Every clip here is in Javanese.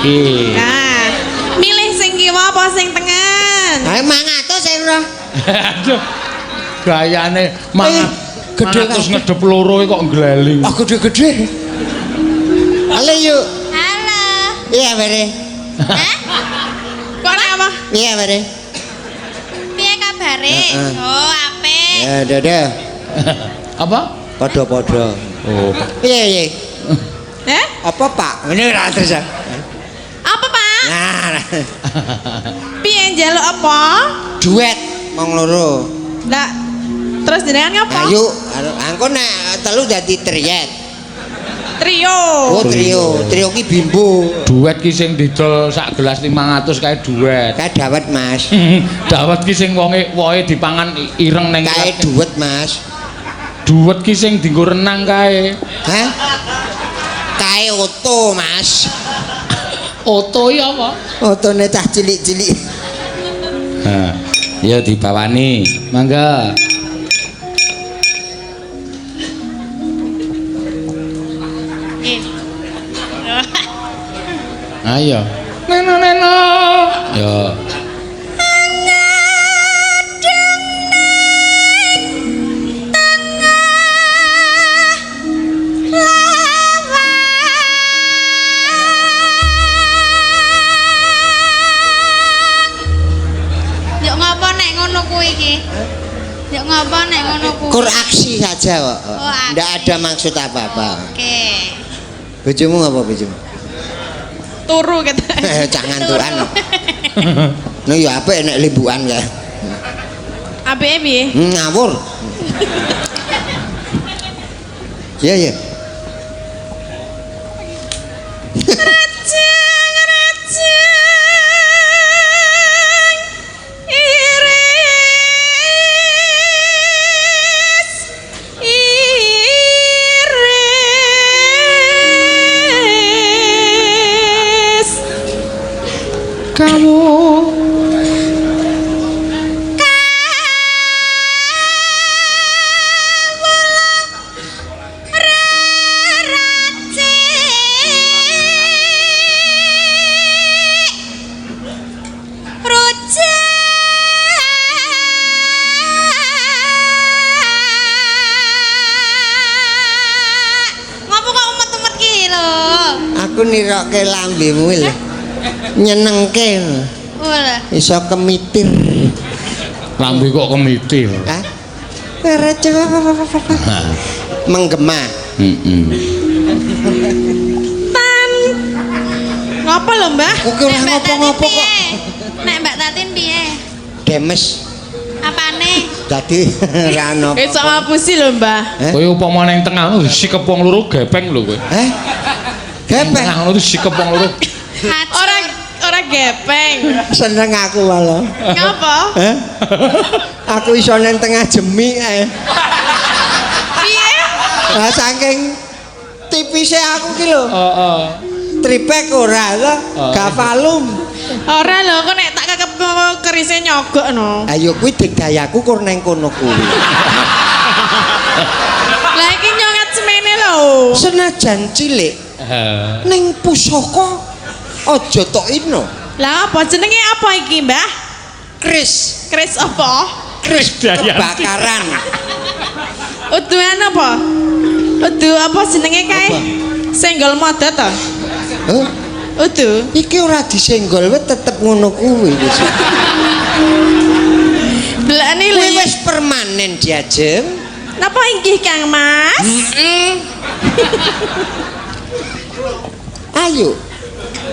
Iki. Nah, milih sing kiwa apa sing tengen? Ayo 500 e ora. Aduh. Gayane mangat gede terus kabeh. ngedep loro kok ngleling. Ah gede-gede. Halo yuk. Halo. Iya bare. Hah? Kok nek apa? Iya bare. Piye kabare? Heeh. Oh, apik. Ya dadah. Apa? Padha-padha. Oh, Piye piye? Eh? Apa Pak? Ngene ora terus. Ya? Apa, Pak? Nah, Piye njaluk apa? duet wong loro. Lah, terus jenengan ngapa? Ayo, angko nek telu dadi triet. Trio. Oh, trio. Trio ki bimbo. Duet ki sing didol sak gelas 500 kae duet. Kae dawet, Mas. Dawet ki sing wonge wohe dipangan ireng ning Kae ilat. duet, Mas. Duet ki sing dienggo renang kae. Hah? Kae oto, Mas. Oto ya apa? Otone cah cilik-cilik. Ha, ya dibawani. Mangga. Eh. Ayo. Neno neno. Ya. Yuk ngopo nek ngono kuwi iki? Yuk ngopo nek ngono kuwi? Kur aksi saja kok. Oh, aksi. Ndak ada maksud apa-apa. Oke. Bojomu apa bojomu? Turu kata. Cah ngantukan. No ya apik nek limbukan kae. Apike piye? Ngawur. Iya, iya. Rejeng rejeng iris iris Kamu Ngopo kok umet-umet ki lho? Aku nirokke lambemu lho. Nyenengke. Wala. Iso kemitir. Lambe kok kemitir. Hah? Menggema. Heeh. Tan ngopo lho Mbah? Aku ki ora Nek Mbak Tatin ngopo-ngopo kok. piye? Nek Mbak Tatin piye? Demes. Apane? Dadi ora ono. Iso ngapusi lho Mbah. Eh? Kowe upama ning tengah ngono sikep wong loro gepeng lho kowe. Eh? Gepeng. Tengah ngono sikep wong loro. Hacur. Ora ora gepeng. Seneng aku malah. Ngopo? Eh? Aku iso nang tengah jemi ae. Piye? Lah saking tipise aku ki lho. Heeh. Tripek ora lho, gavalum. Ora lho kok nek tak kekep kerise nyogok no. Ayo kuwi digdayaku kur nang kono kuwi. Lah iki nyongat semene lho. Senajan cilik ning pusaka aja tok ino. Lah apa jenenge apa iki, Mbah? Kris, Kris apa? kris kebakaran. Uduan apa? Udu apa jenenge kae? Apa? Senggol moda to? Huh? Udu. Iki ora disenggol wis tetep ngono kuwi wis. Delokne lho. Kuwi wis permanen diajem. Napa inggih Kang Mas? Ayo.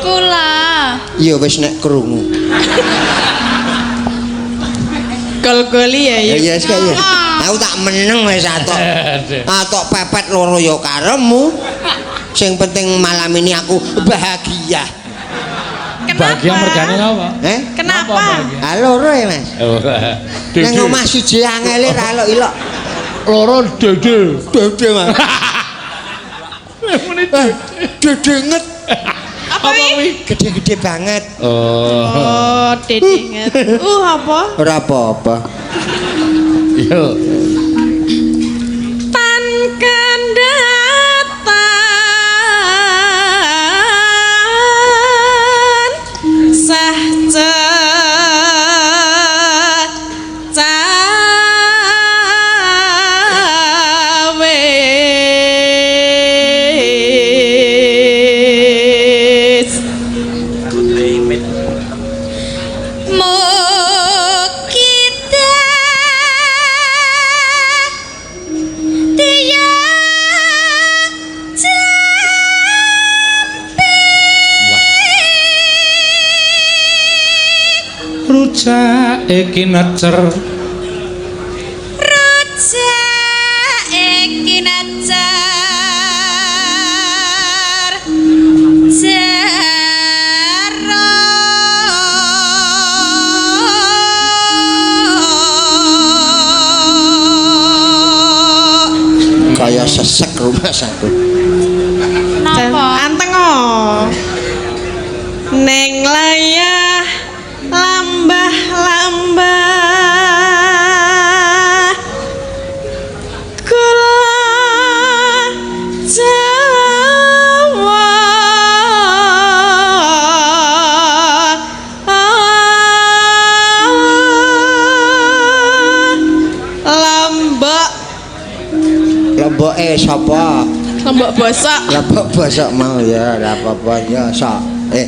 Kula. Ya wis nek krungu. Gol-goli ya Ya ya. ya wis kaya. Aku tak meneng wis atok. Atok pepet loro ya karemu. Sing penting malam ini aku bahagia. Kenapa? Bahagia mergane apa? Eh? Kenapa? bahagia? Ah loro ya, Mas. Ora. Nang Dede. omah siji angele ra elok-elok. Loro dede. Dede, Mas. Muni Eh, Dede nget Apa wi? gede-gede banget. Oh. Oh, dedenget. Apa? Ora apa-apa. Yo. Tan kandhatan Rujake kinecer. Rujake kinecer. Jero. Kaya sesek rumah satu. Napa? Anteng oh. Neng layah lambah lambah gula Jawa. Lombok. Lomboke sapa? Lombok bosok. Lombok bosok mau ya, ora apa-apa ya, sok. Eh.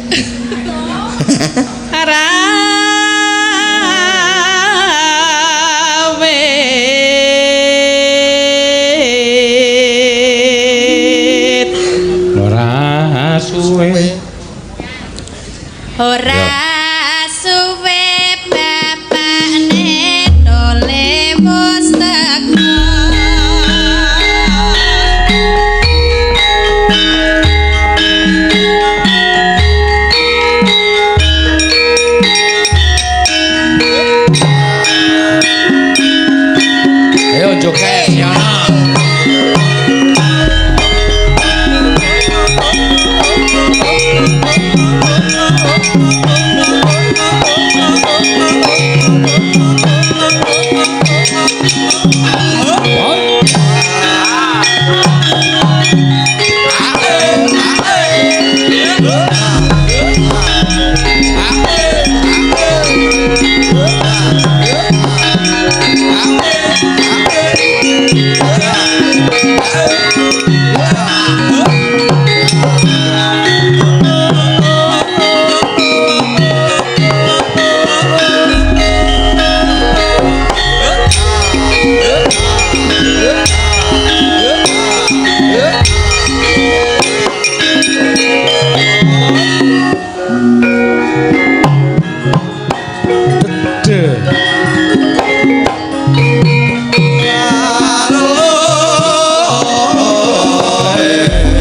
Rawit. Ora suwe. Ora suwe bapakne dole wis teko. Ayo joget Yana.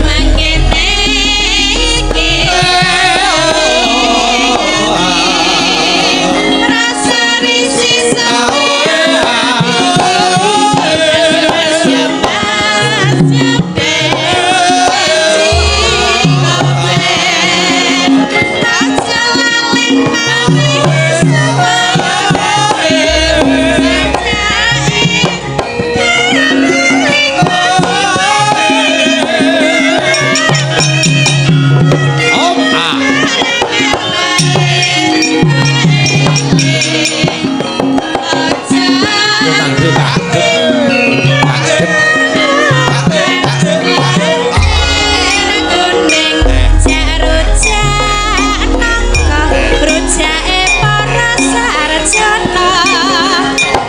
Mangkene iki rasa risi Om ah. Kuning jak rujak nangka rujake para sarjana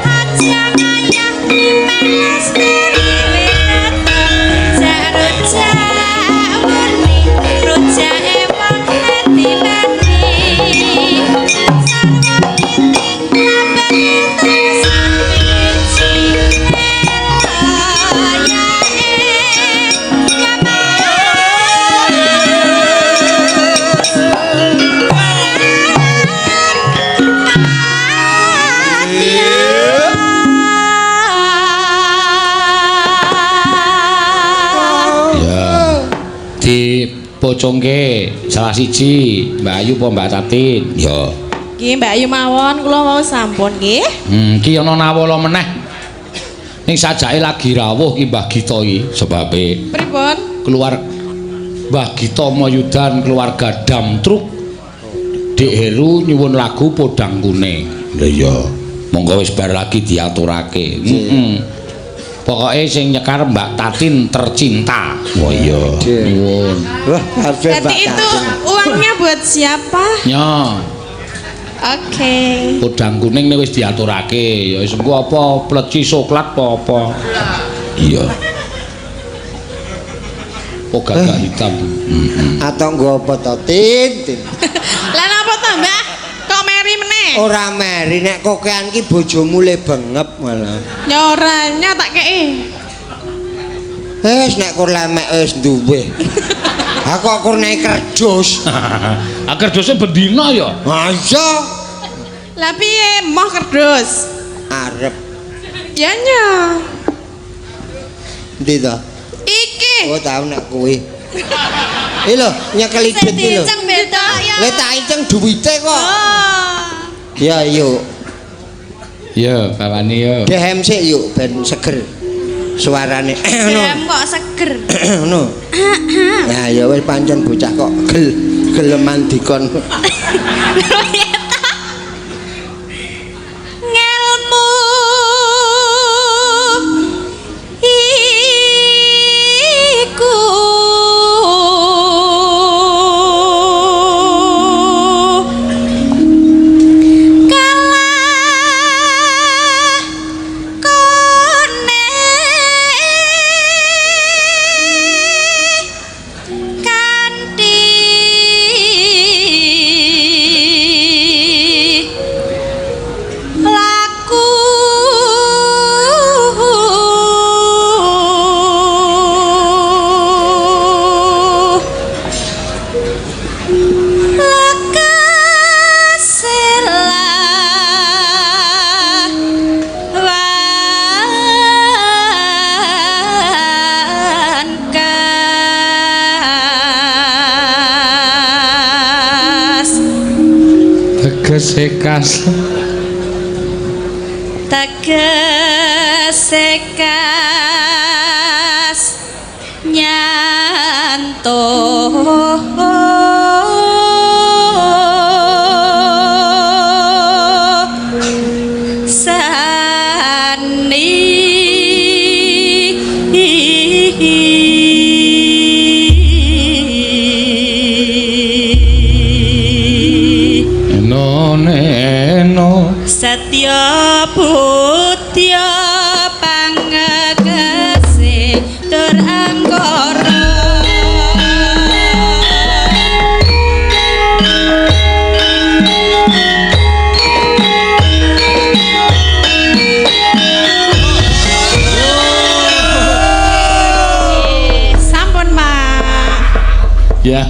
aja ngayah dimesteri jak rujak murni rujake wong ati mati sarwa kiting Ya. Dipocongke salah siji Mbak Ayu apa Mbak Tatin? Ya. Nggih Mbak Ayu mawon kula wau sampun nggih. Ki ana nawala meneh. Ning sajake lagi rawuh ki Mbah Gita iki sebabe Pripun? keluar Mbah Gita Mayudan keluarga Damtruk Dik Heru nyuwun lagu Podang Kuning. Lha iya. Monggo wis bar lagi diaturake. Heeh. Pokoke sing nyekar Mbak Tatin tercinta. Wah iya. Nyuwun. Wah, kabeh Mbak Berarti itu Tatin. uangnya buat siapa? Nyo, Oke. podang kuning nek wis diaturake. Ya wis engko apa pleci soklat apa apa. Iya. Oh gagak hitam. Heeh. Atau nggo apa to, Tin? Tin. Lah napa to, Mbah? Kok meri meneh? meneh. Ora meri nek kokean ki bojomu le bengep malah. Ya ora, nya tak kei. Wis nek kur lemek wis duwe. Aku kok kur naik kerdus. Ah kerduse bendina ya. Ha iya. Lah piye moh kerdus? Arep Ya nya. Endi to? Iki. Oh tau nek kuwi. Iki lho nyekeli Sing duit iki lho. diiceng beda ya. Lah tak iceng duwite kok. Oh. Ya yuk. Ya, bawani yo. Dehem sik yuk ben seger suarane. Ngono. Dem kok seger. Ngono. Ya ya wis pancen bocah kok geleman dikon. Ngelmu iku kalah kone kanthi laku lekasela wan kas Tegese kas. Tegese kas nyantuh sani. Eno neno. Satya Putya pangegese tur anggara. Sampun, Pak. Ya.